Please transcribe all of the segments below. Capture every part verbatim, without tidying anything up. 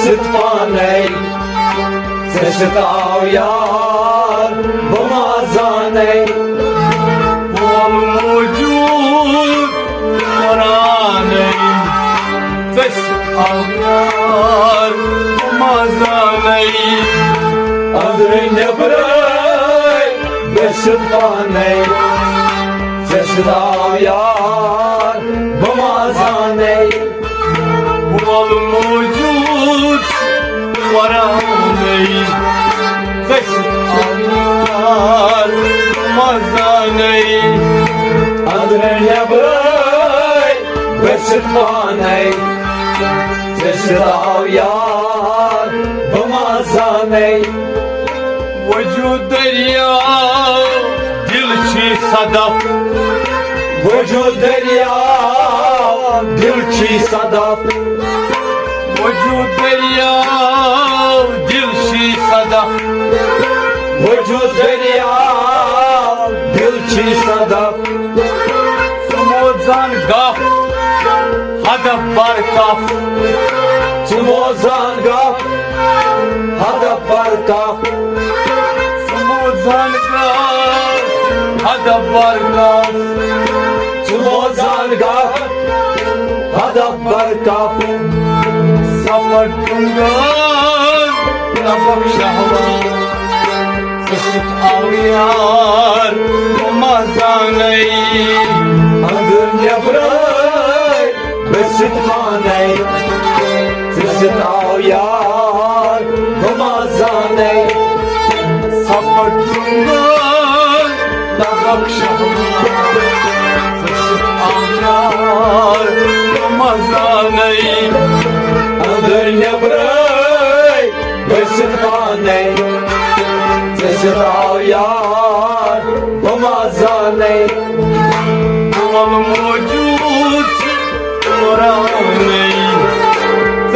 سۭتۍ پانے۔ ژےٚ سۭتۍ آو یار، بہٕ ما زانے۔ وول موجود قرآنے۔ ژےٚ سۭتۍ آو یار، بہٕ ما زانے۔ أنٛدرٕ نیٚبرَے، ژےٚ سۭتۍ پانے۔ ژےٚ سۭتۍ آو یار، بہٕ ما زانے۔ وول موجود قرآنے۔ ژےٚ سۭتۍ آو یار، بہٕ ما زانے۔ أنٛدرٕ نیٚبرَے، ژےٚ سۭتۍ پانے۔ ژےٚ سۭتۍ آو یار، بہٕ ما زانے۔ وجود دریاو، دل چھی صدف۔ وجود دریاو، دل چھی صدف۔ وجود دریاو، دل چھی صدف۔ وجود دریاو، دل چھی صدف۔ ژٕ موزان گف، ہدف بر کف۔ ژٕ موزان گف، ہدف بر کف۔ ژٕ موزان گف، ہدف بر کف۔ ژٕ موزان گف، ہدف بر کف۔ سفر ٹنگان، لبک شہوار۔ ژےٚ سۭتۍ آو یار، بہٕ ما زانے۔ أنٛدرٕ نیٚبرَے، ژےٚ سۭتۍ پانے۔ ژےٚ سۭتۍ آو یار، بہٕ ما زانے۔ سفر ٹنگان، لبک شہوار۔ ژےٚ سۭتۍ آو یار، بہٕ ما زانے۔ أنٛدرٕ نیٚبرَے، ژےٚ سۭتۍ پانے۔ ژےٚ سۭتۍ آو یار، بہٕ ما زانے۔ وول موجود قرآنے۔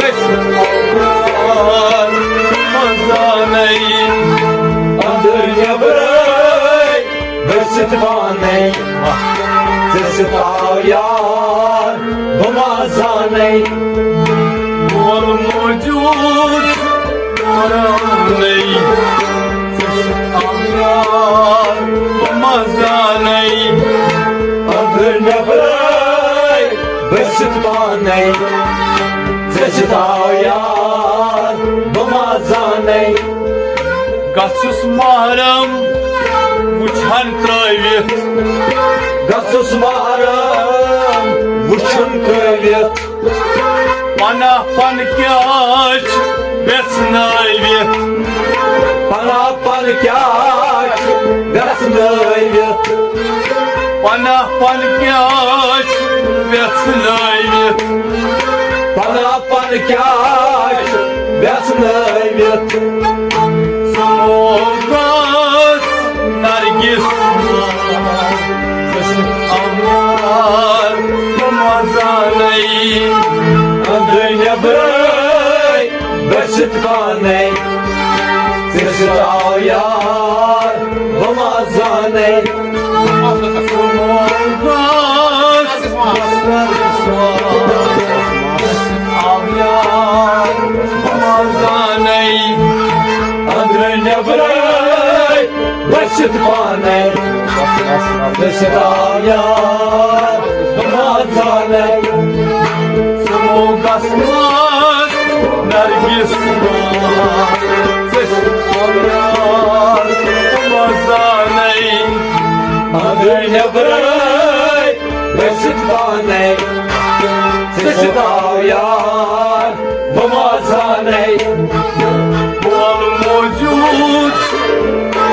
ژےٚ سۭتۍ آو یار، بہٕ ما زانے۔ أنٛدرٕ نیٚبرَے، ژےٚ سۭتۍ پانے۔ ژےٚ سۭتۍ آو یار، بہٕ ما زانے۔ وول موجود قرآنے۔ ژےٚ سۭتۍ آو یار، بہٕ ما زانے۔ أنٛدرٕ نیٚبرَے، ژےٚ سۭتۍ پانے۔ ژےٚ سۭتۍ آو یار، بہٕ ما زانے۔ گژھُس محرم وٕچھن ترٲوِتھ۔ گژھُس محرم وٕچھن ترٲوِتھ۔ پناہ پن کیٛاہ چھُ وٮ۪ژھنٲوِتھ؟ پناہ پن کیٛاہ چھُ وٮ۪ژھنٲوِتھ؟ پناہ پن کیٛاہ چھُ وٮ۪ژھنٲوِتھ؟ پناہ پن کیٛاہ چھُ وٮ۪ژھنٲوِتھ؟ ژٕ موگس نرگس، ژٕ چھُکھ انوار، بہٕ ما زانَے۔ أنٛدرٕ نیٚبرَے، بہٕ چھُس پانے۔ ژےٚ سۭتۍ آو یار، بہٕ ما زانَے۔ ژٕ موگس نرگس، آو یار، بہٕ ما زانَے۔ أنٛدرٕ نیٚبرَے، بہٕ چھُس پانے۔ ژےٚ سۭتۍ آو یار، بہٕ ما زانَے۔ ژٕ موگس نرگس، ژےٚ سۭتۍ آو یار، بہٕ ما زانَے۔ أنٛدرٕ نیٚبرَے، بہٕ چھُس پانے۔ ژےٚ سۭتۍ آو یار، بہٕ ما زانَے۔ وول موجود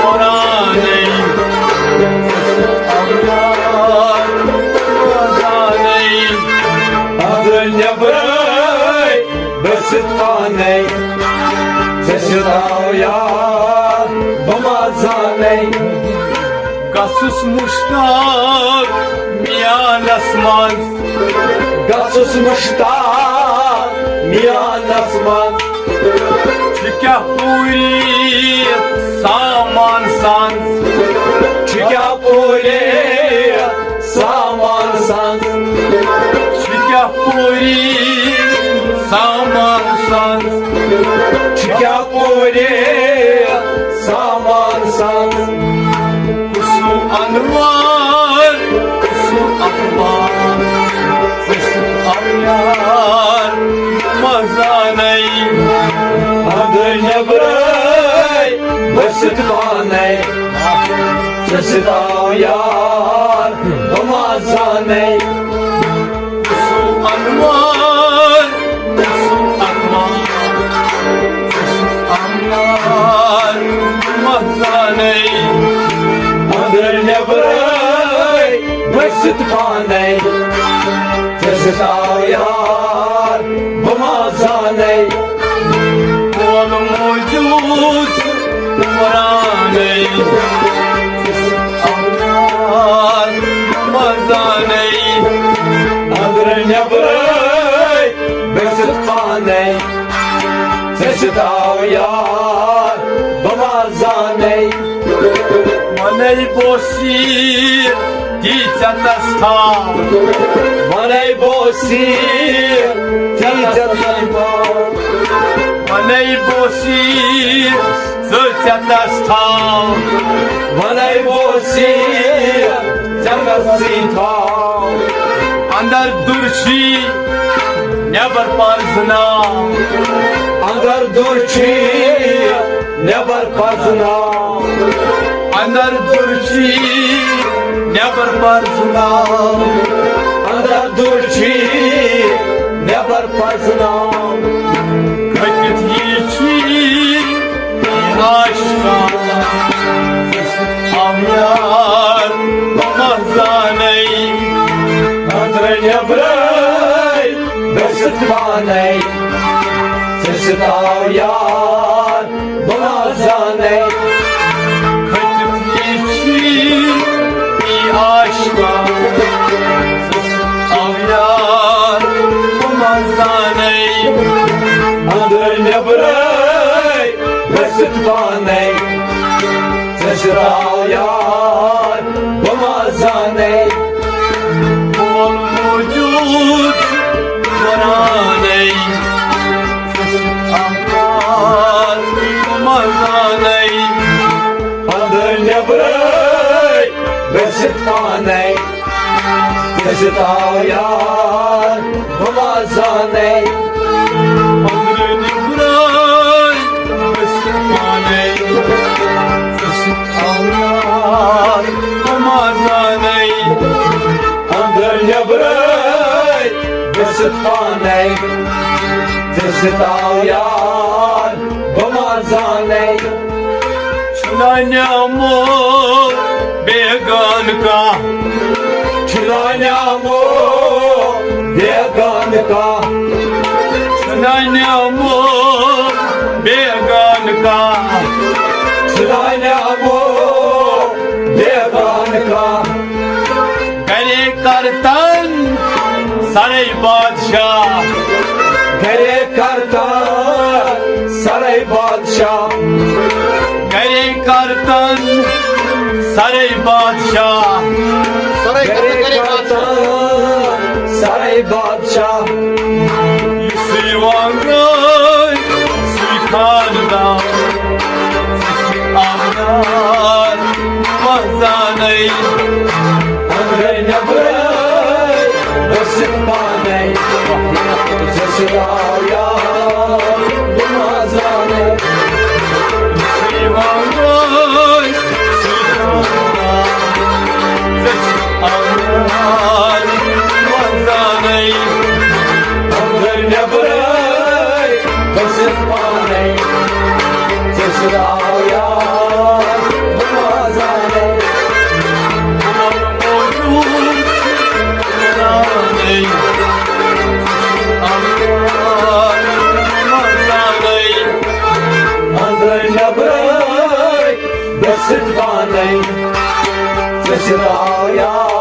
قرآنَے، ژےٚ سۭتۍ آو یار، بہٕ ما زانَے۔ أنٛدرٕ نیٚبرَے، بہٕ چھُس پانے۔ ژےٚ سۭتۍ آو یار، بہٕ ما زانَے۔ گژھُس مشتاق میانس منٛز۔ گژھُس مشتاق میانس منٛز۔ چھُ کیٛاہ پوٗری سامان سنٛز؟ چھُ کیٛاہ پوٗری سامان سنٛز؟ چھُ کیٛاہ پوٗری سامان سنٛز؟ کیا پورے سامان سان۔ کُسُو انوار، کُسُو اخبار، کُسُو امیار، مزانے۔ اندر نیبرے بسط پانے، ژےٚ سۭتۍ آو یار، بہٕ ما زانَے۔ کُسُو انوار، کُسُو اخبار، کُسُو امیار، مزانے۔ اندر نیبرے بسط پانے، ژےٚ سۭتۍ آو یار، بہٕ ما زانَے۔ مول موجود پرانے، اولاد مزانے۔ اندر نیبرے بسط پانے، ژےٚ سۭتۍ آو یار، بہٕ ما زانَے۔ ونے بوسی تی ژےٚ تس تھاو۔ ونے بوسی تی ژےٚ تس تھاو۔ ونے بوسی ژٕ ژےٚ تس تھاو۔ ونے بوسی ژےٚ تس تھاو۔ اندر درشی نیبر پرزناو۔ اندر درشی نیبر پرزناو۔ اندر درشی نیبر پرزناو۔ اندر درشی نیبر پرزناو۔ کھٔٹِتھ یہِ چھی عاشقا، امیار مزانے۔ اندر نیبرے بسط پانے، ژےٚ سۭتۍ آو یار، بہٕ ما زانَے۔ کھٔٹِتھ یہِ چھی عاشقا، ژےٚ سۭتۍ آو یار، بہٕ ما زانَے۔ اندر نیبرے بسط پانے، ژےٚ سۭتۍ آو یار، بہٕ ما زانَے۔ مول موجود پرانے، اخبار مزانے۔ اندر نیبرے بسط پانے، ژےٚ سۭتۍ آو یار، بہٕ ما زانَے۔ اندر نیبرے بسط پانے، ژےٚ سۭتۍ آو یار، بہٕ ما زانَے۔ اندر نیبرے بسط پانے، ژےٚ سۭتۍ آو یار، بہٕ ما زانَے۔ چھُنہ نیامو بیگان کانٛہہ۔ چھُنہ نیامو بیگان کانٛہہ۔ چھُنہ نیامو بیگان کانٛہہ۔ چھُنہ نیامو بیگان کانٛہہ۔ گرے کرتن سرے بادشاہ۔ گرے کرتن سرے بادشاہ۔ گرے کرتن سرے بادشاہ۔ سرے گرے کرتن کرتن سرے بادشاہ۔ یُس یِوان گٔے سُے خاندان، سُہ چھُ آمدار مزانے۔ اندرے نٮ۪برے ٲسِتھ پانے، ژےٚ سۭتۍ آو یار بہٕ مزانے۔ سُہ یِوان گٔے سُے خاندان، ژےٚ چھُ آمدار مزانے۔ اندرے نٮ۪برے ٲسِتھ پانے، ژےٚ سۭتۍ آو یار بہٕ مزانے۔ اندرے نٮ۪برے ٲسِتھ پانے، ژےٚ سۭتۍ آو یار